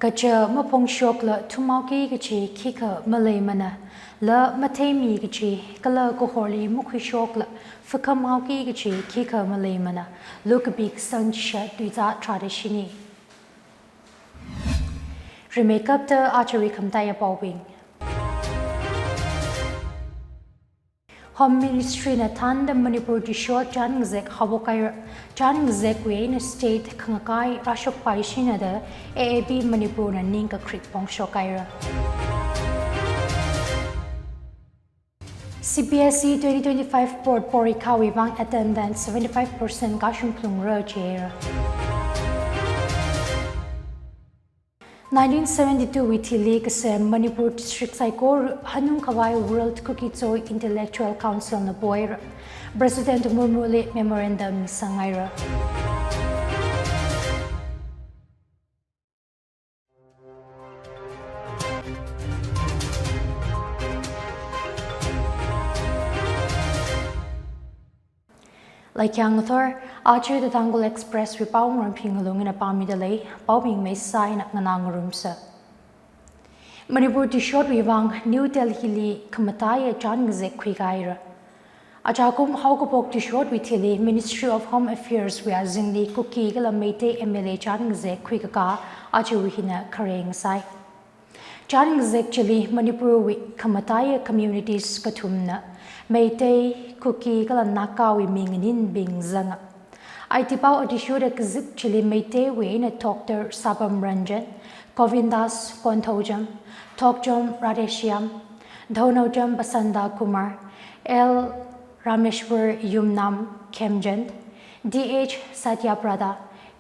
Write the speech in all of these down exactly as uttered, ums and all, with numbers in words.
Kaja maphongshokla thumhaoki kaji khikha maleimana, la matheimi kaji kala kahorli makhuishokla phakhamhaoki kaji khikha maleimana. Lukabik sangchishat tuizā tharāda shini. Rimeikapta ajawui khamataiya paobing. Home Ministry na thānda Manipur tuishot chān ngazek haophok haira. Chān ngazekwui eina state khangakai rāshokpai shina da A A P Manipur na ningkakrik phongshok haira. C B S E twenty twenty-five board porikhawui vang attendance seventy-five percent kashung phalungra jihaira. Nineteen seventy-two wui thili kasem Manipur district saikora hanungkhavai World Kuki-Zo Intellectual Council na pohaira. President Murmuli memorandum misang haira. Laikyang ngathor, aja The Tangkhul Express wui pao ngaramphing ngalung eina pāmida lei, paobing maisā eina nganā ngarumsa. Manipur tuishotwui vang New Delhi li khamataiya chān ngazek khuikā haira. Ajakum haokaphok tuishotwui thili Ministry of Home Affairs wui azingli Kuki kala Meitei M L A chān ngazek khuikakā ajawui hina khareng sai. Chān ngazek chili Manipurwui khamataiya communities kathumna, Meitei, Kuki kala Nagawui minganinbing zanga. Aiti pao athishurda kazip chili Meiteiwui eina Doctor Sapam Ranjan, Govindas Konthoujam, Thokchom Radheshyam, Thounaojam Basanta Kumar, L Rameshwar Yumnam Khemchand, D H Satyabrata,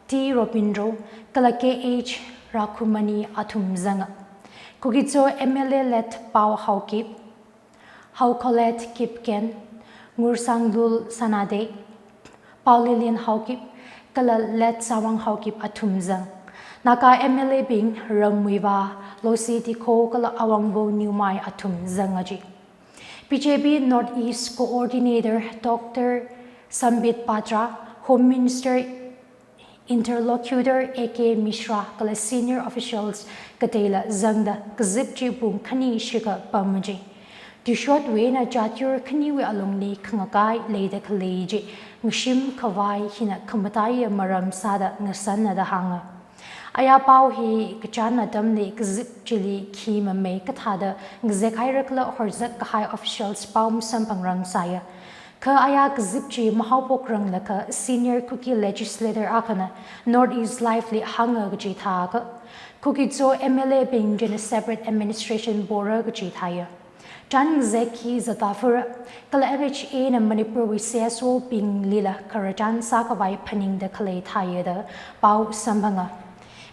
T Robindro, kala K H Rakhumani athum zanga. Kuki-Zo M L A late Pao Haokip, Haokhollet Kipgen, Ngursanglul Sanadei, Paolilin Haokip, kala late Sawang Haokip athum zang. Naga M L A bing Ramwuiva Losi Dikho kala Awangbo Newmai athum zanga ji. B J P North East Coordinator Doctor Sambit Patra, Home Minister Interlocutor A K Mishra kala senior officials kateila zangda kazip chi pung khani shikha pamma ji. Tuishotwui eina jat yur khaniwui alungli khangakai leida khalei chi ngashimkhavai hina khamataiya maram sāda ngasāna da hānga. Aya pao hi kachān atamli kazip chili khi mamei kathāda ngazek haira khala horzak kahai officials pao masamphangrang sāya. Kha aya kazip chi mahaophokranglakha senior Kuki legislator akhana North East Live li hānga kaji thākha, Kuki-Zo M L A bing china separate administration pora kaji thāya. Chān ngazek hi zatafura, kala M H A na Manipurwui C S O binglila khararchan sākhavai phaningda khalei thāya da pao samphanga.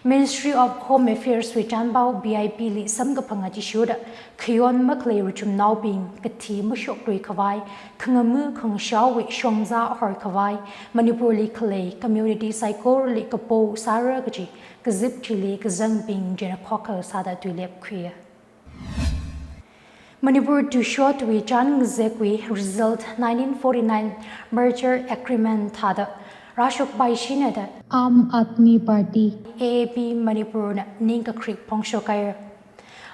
Ministry of Home Affairs wui chānpao V I P li samkaphang athishurda, khayon makhalei ruchumnaobing kathi mashokluikhavai, khangama khangashaowui shongza horkhavai, Manipurli khalei community saikorali kapo sāra kaji kazip chili kazangbing china khokha sāda tuilep khuiya. Manipur tuishotwui chān ngazekwui result nineteen forty-nine merger agreement thāda rāshokpai shina da Aam Aadmi Party, A A P Manipur na ningkakrik phongshok haira.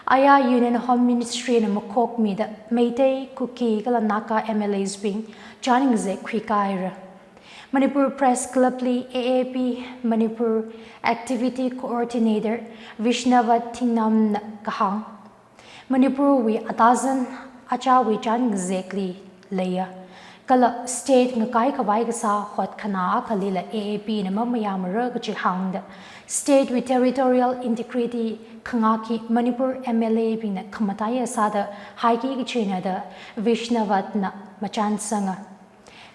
Aya Union Home Ministry na makhokmida Meitei, Kuki kala Naga M L As bing chān ngazek khuikā haira. Manipur Press Club li A A P Manipur Activity Coordinator Vishnavat Thingnam na kahāng, Manipurwui atazan achāwui chān ngazekli leiya. Kala state ngakaikhavai kasā hotkhanā akhalila A A P na mamayāmara kaji hāngda, state wui territorial integrity khangaki Manipur M L A bingna khamataiya sāda haiki kajina da Vishnavat na machānsanga.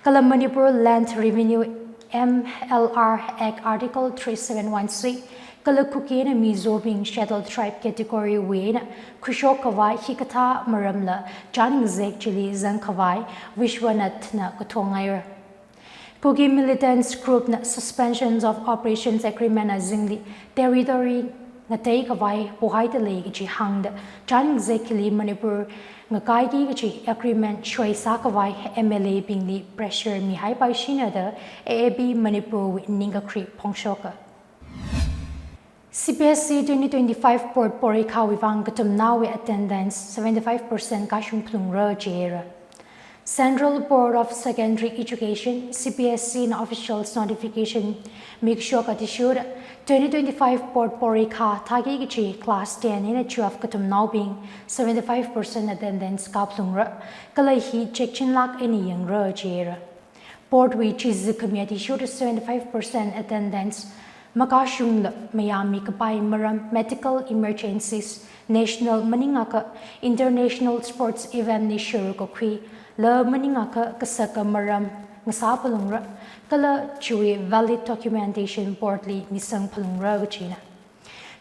Kala Manipur Land Revenue M L R Act Article three seven one C, kala Kuki eina Mizo bing Scheduled Tribe category wui eina khuishokkhavai hikathā maramla chān ngazek chili zangkhavai Vishwanath na kathong haira. Kuki militants group na Suspensions of Operations Agreement azingli territory ngateikhavai pohaida lei kaji hāngda, chān ngazek hili Manipur ngakaiki kaji agreement shoi sākhavai M L A bingli pressure mihaipai shina da A A P Manipur wui ningkakrik phongshoka. C B S E twenty twenty-five board porikhawui vang katamnaowui attendance seventy-five percent kashung phalungra jihaira. Central Board of Secondary Education, C B S E na officials notification mikashok athishurda twenty twenty-five board porikha thaki kachi class ten eina twelve katamnaobing seventy-five percent attendance kaphalungra, kala hi check chinlak eina yangra jihaira. Board wui chizi khami athishurda seventy-five percent attendance makashungla mayāmi kapai maram medical emergencies, national maningakha international sports event li shuruk kakhui, la maningakha kasaka maram ngasā phalungra, kala chiwui valid documentation board li misang phalungra kajina.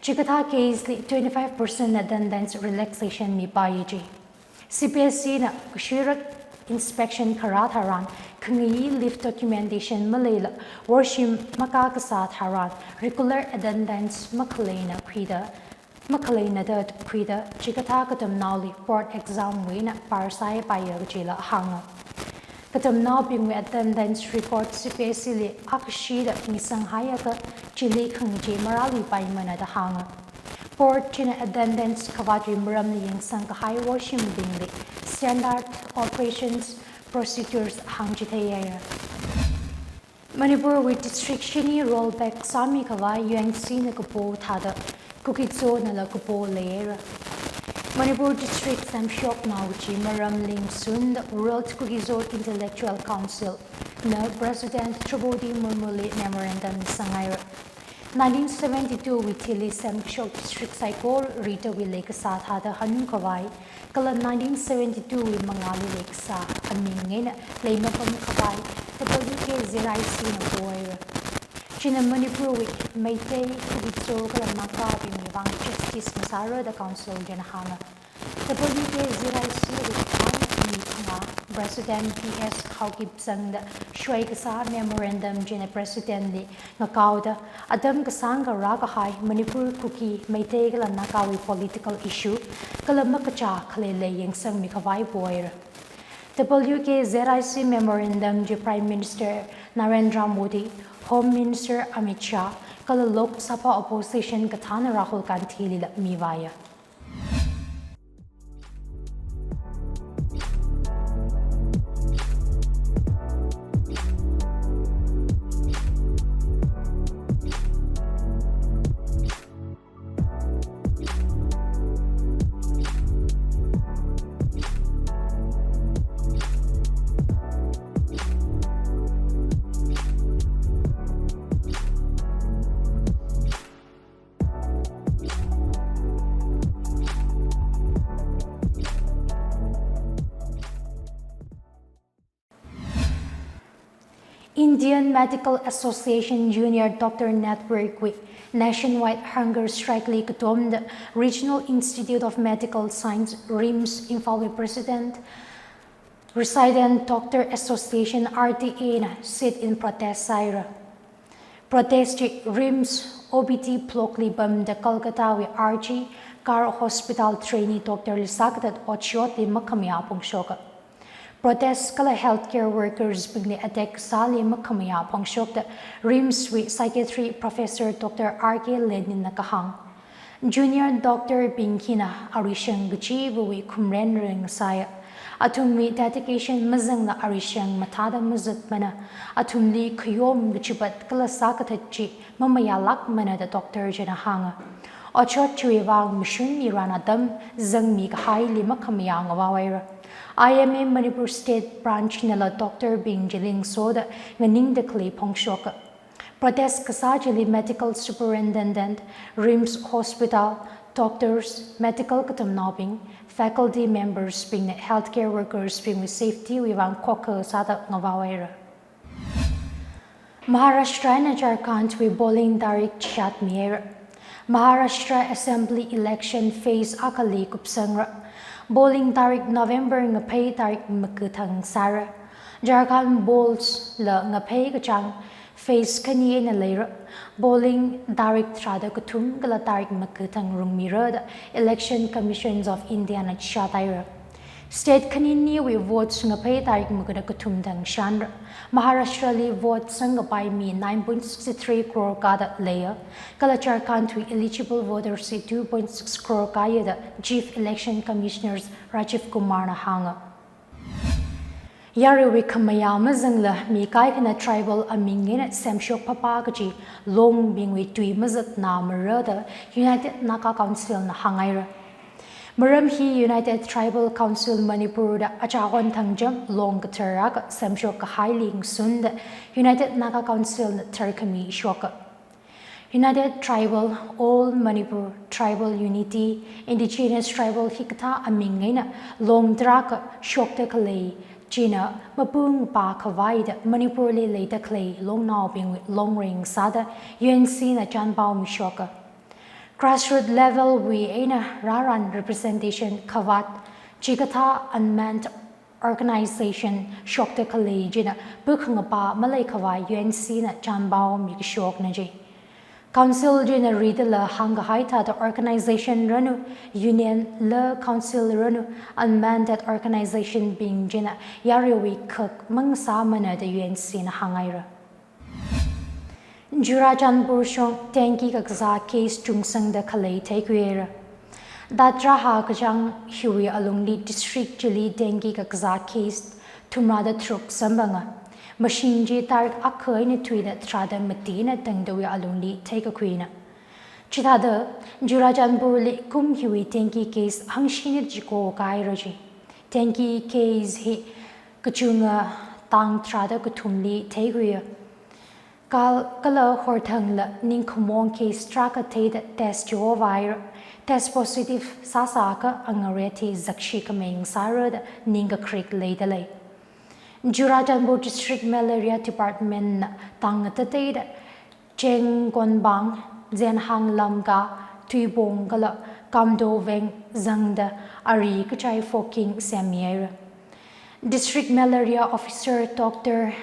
Chikathā case li twenty-five percent attendance relaxation mipaiya ji. C B S E na kashuirak inspection kharā tharan, khangayi leave documentation maleila worshim makā kasā tharan, regular attendance makhaleina khuida, makhaleina da khuida, chikathā katamnaoli board exam wui eina par sāpaiya kajila hānga. Katamnaobingwui attendance record C B S E li akhashida misang haiakha chili khangachei marāluipaimana da hānga. Board china attendance khavātwui maramli yangsang kahai worshimbingli standard operations procedures hāngchitheihaira. Manipurwui district shini rollback sāmikhavai U N C na kapo thāda Kuki-Zo nala kapo leihaira. Manipur district semshoknao kaji maramli ngasunda World Kuki-Zo Intellectual Council na President Droupadi Murmu li memorandum misanghaira. Nineteen seventy-two wui thili semkashok district saikora ritawui leikasā thāda hanungkhavai, kala nineteen seventy-two wui mangāli leikasā aming eina leimapamkhavai W K Z I C na pohaira. China Manipurwui Meitei, Kuki-Zo kala Nagabingwui vang justice masāra da council china hānga. W K Z I C wui vang mi phangā President P S Haokip zangda shuikasā memorandum china President li ngakaoda, atam kasāngkha rākahai Manipur, Kuki, Meitei kala Nagawui political issue kala makachā khaleilei yangsangmikhavai pohaira. W K Z I C memorandum chi Prime Minister Narendra Modi, Home Minister Amit Shah kala Lok Sabha opposition kathāna Rahul Gandhi lila mivāya. Indian Medical Association Junior Doctor Network wui nationwide hunger strike li katomda Regional Institute of Medical Science, RIMS, Imphal wui President, Resident Doctor Association, R D A na sit-in protest sāhaira. Protest chi RIMS O P D block li pamda Kolkata wui R G Kar Hospital trainee doctor li sākathat otshotli makhamayā phongshoka. Protest kala healthcare workers bingli attack sāli makhamayā phongshokda RIMS wui psychiatry professor Doctor R K Lenin na kahāng. Junior doctor bing hina arishang kachivawui khumren ring sāya. Athumwui dedication mazangla arishang mathāda mazatmana. Athumli khayom kachipat kala sākathat chi mamayālākmana da doctor china hānga. Otshot chiwui vang mashun miran atam zangmikahaili makhamayā ngavaohaira. I M A Manipur State Branch nala doctor bing chili ngasoda nganingda khalei phongshoka. Protest kasā chili Medical Superintendent, RIMS Hospital, doctors, medical katamnaobing, faculty members bingna healthcare workers bingwui safety wui vang khokha sāda ngavaohaira. Maharashtra eina Jharkhand wui polling tarik chishat mihaira. Maharashtra Assembly election phase akhali kupsangra. Polling tarik November ngaphei tarik makathang sāra. Jharkhand polls la ngaphei kachāng phase khani eina leira. Polling tarik tharāda kathum kala tarik makathang rungmira da Election Commissions of India na chishat haira. State khaniniwui vote ngaphei tarik magada kathum thang shānra. Maharashtra li vote sangkapai mi nine point six three crore kāda leiya. Kala Jharkhand wui eligible voters hi two point six crore kāya da Chief Election Commissioner Rajiv Kumar na hānga. Yaruiwui khamayā mazangla mi kaikhana tribal aming eina semshok phapha kaji Longbingwui tui mazatna mara da United Naga Council na hāngaira. Maram hi United Tribal Council Manipur da achahon thangjam Long kathar akha semshok kahaili ngasoda United Naga Council na tharkhami shoka. United Tribal, All Manipur, Tribal Unity, Indigenous Tribal hikathā aming eina Long tarākha shokda khalei china mapung pā khavai da Manipur li leida khalei Longnaobingwui longreng sāda U N C na chanpao mishoka. Grassroot level wui eina rāran representation khavāt chikathā unmanned organization shokda khalei china pukhangapa malei khavai U N C na chanpao mikashokna ji. Council china ridala hāngkahai thāda organization ranu, union la council ranu, unmanned organization bing china yaruiwui khak mangasāmana da U N C na hāngaira. Churachandpur shong dengue kakazā case chungsangda khalei theikhuira. Dadraha kachāng hiwui alungli district chili dengue kakazā case thumrada tharuk samphanga. Mashing chi tarik akha eina thuida tharāda matina tangdawui alungli theikakhuina. Chithāda Churachandpur li kum hiwui dengue case hangshini chiko kāhaira ji. Dengue case hi kachunga tang tharāda kathumli theikhuiya. Kal-, kala horthangla ningkhamong case tarākha theida test chihovāhaira. Test positive sāsākha angareti zakshi khameng sāra da ningkakrik leida lei. Churachandpur District Malaria Department na tang ngatateida Chengkonbang, Zenhang Lamka, Tuibong kala Kamdoveng zangda ari kachai foking semmihaira. District Malaria Officer Doctor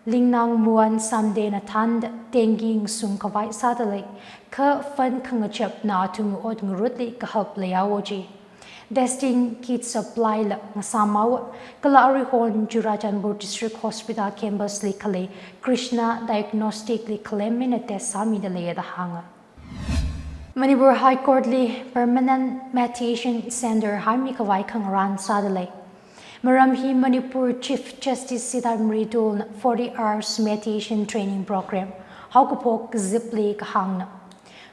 Lingnangmuan Samde na thānda dengue ngasung khavai sāda lei, kha fund khangachapna athumwui ot ngarutli kahap leihaowa ji. Testing kit supply la ngasāmhaowa, kala aruihon Churachandpur District Hospital campus li khalei Krishna Diagnostic li khalem eina test sāmida leiya da hānga. Manipur High Court li Permanent Mediation Center haimi khavai khangarān sāda lei. Maram hi Manipur Chief Justice Siddharth Mridul na forty hours mediation training program haokaphok kazipli kahāngna.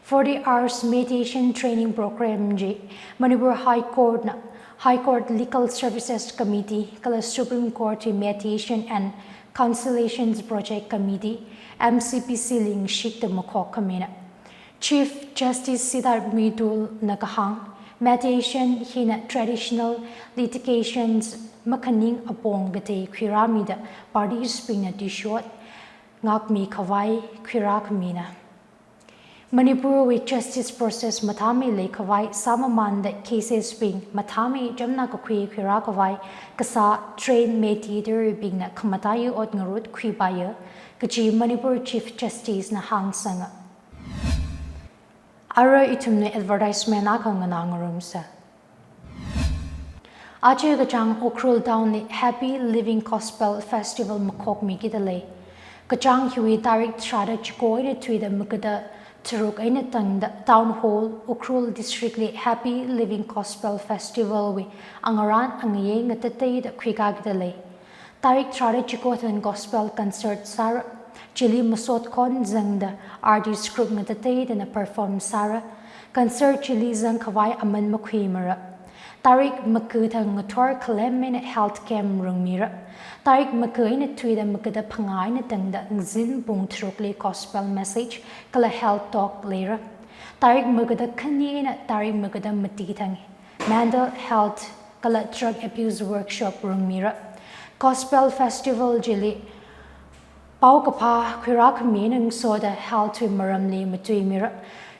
Forty hours mediation training program chi Manipur High Court na High Court Legal Services Committee kala Supreme Court Mediation and Conciliations Project Committee, M C P C li ngashikda makhok khamina. Chief Justice Siddharth Mridul na kahāng, mediation hina traditional litigations makhaning apong katei khuirāmida parties bingna tuishot ngākmi khavai khuirākhamina. Manipur wui justice process mathāmei leikhavai sāmamānda cases bing mathāmei chamna kakhui khuirākhavai kasā trained mediator bingna khamataiya ot ngarut khuipaiya kaji Manipur Chief Justice na hāngsanga. Ara ithumna advertisement akha nganā ngarumsa. Aja kachāng Ukhrul Town li Happy Living Gospel Festival makhokmikida lei. Kachāng hiwui tarik tharāda chiko eina thuida magada tharuk eina tangda Town Hall, Ukhrul District li Happy Living Gospel Festival wui angarān angayei ngatateida khuikakida lei. Tarik tharāda chiko thang gospel concert sāra. Chili masot khon zangda artist group ngatateidana perform sāra. Concert chili zangkhavai aman makhuimara. Tarik maga thang ngathor khalem eina health camp rungmira. Tarik maga eina thuida magada phangā eina tangda ngazin pung tharukli gospel message kala health talk leira. Tarik magada khani eina tarik magada mati thang mental health kala drug abuse workshop rungmira. Gospel Festival chili paokaphā khuirākhami eina ngasoda health wui maramli matuimira.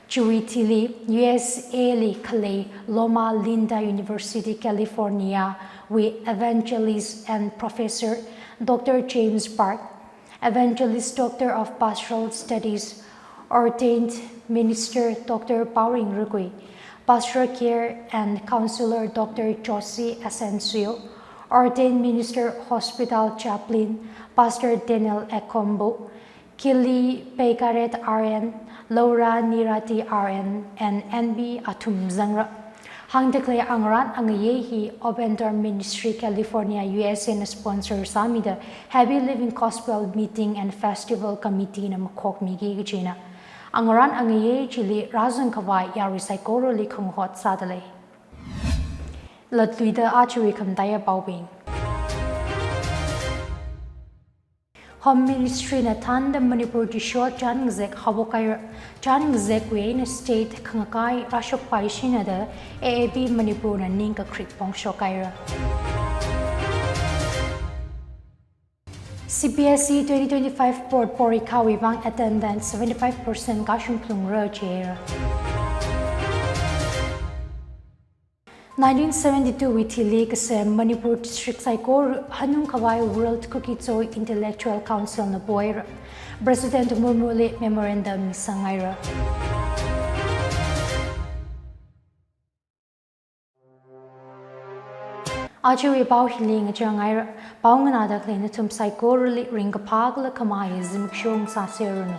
Chiwui thili U S A li khalei Loma Linda University, California wui evangelist and professor Doctor James Park, Evangelist, Doctor of Pastoral Studies, ordained minister Doctor Paoring Rukui, Pastoral Care and Counselor Doctor Josie Asensio, Ordained Minister Hospital Chaplain Pastor Daniel Ekombo, Kili Peikaret R N, Laura Nirati R N, and N B Athum zangra. Hāngda khalei angarān angayei hi Open Door Ministry California U S A na sponsor sāmida Happy Living Gospel Meeting and Festival Committee na makhokmiki kajina. Angarān angayei chili rāzang khavai yarui saikorali khangahot sādalei. Latluida ajawui khamataiya paobing. Home Ministry na thānda Manipur tishot chān ngazek haophok haira. Chān ngazekwui eina state khangakai rāshokpai shina da A A P Manipur na ningkakrik phongshok haira. C B S E twenty twenty-five board porikhawui vang attendance seventy-five percent kashung phalungra jihaira. Nineteen seventy-two wui thili kasem Manipur district saikora hanung khavai World Kuki-Zo Intellectual Council na pohaira. President Murmuli memorandum misang haira. Ajawui pao hili ngachang haira. Pao nganāda khalei nathum saikorali ringkaphā kala khamahai zimiksho ngasāseranu.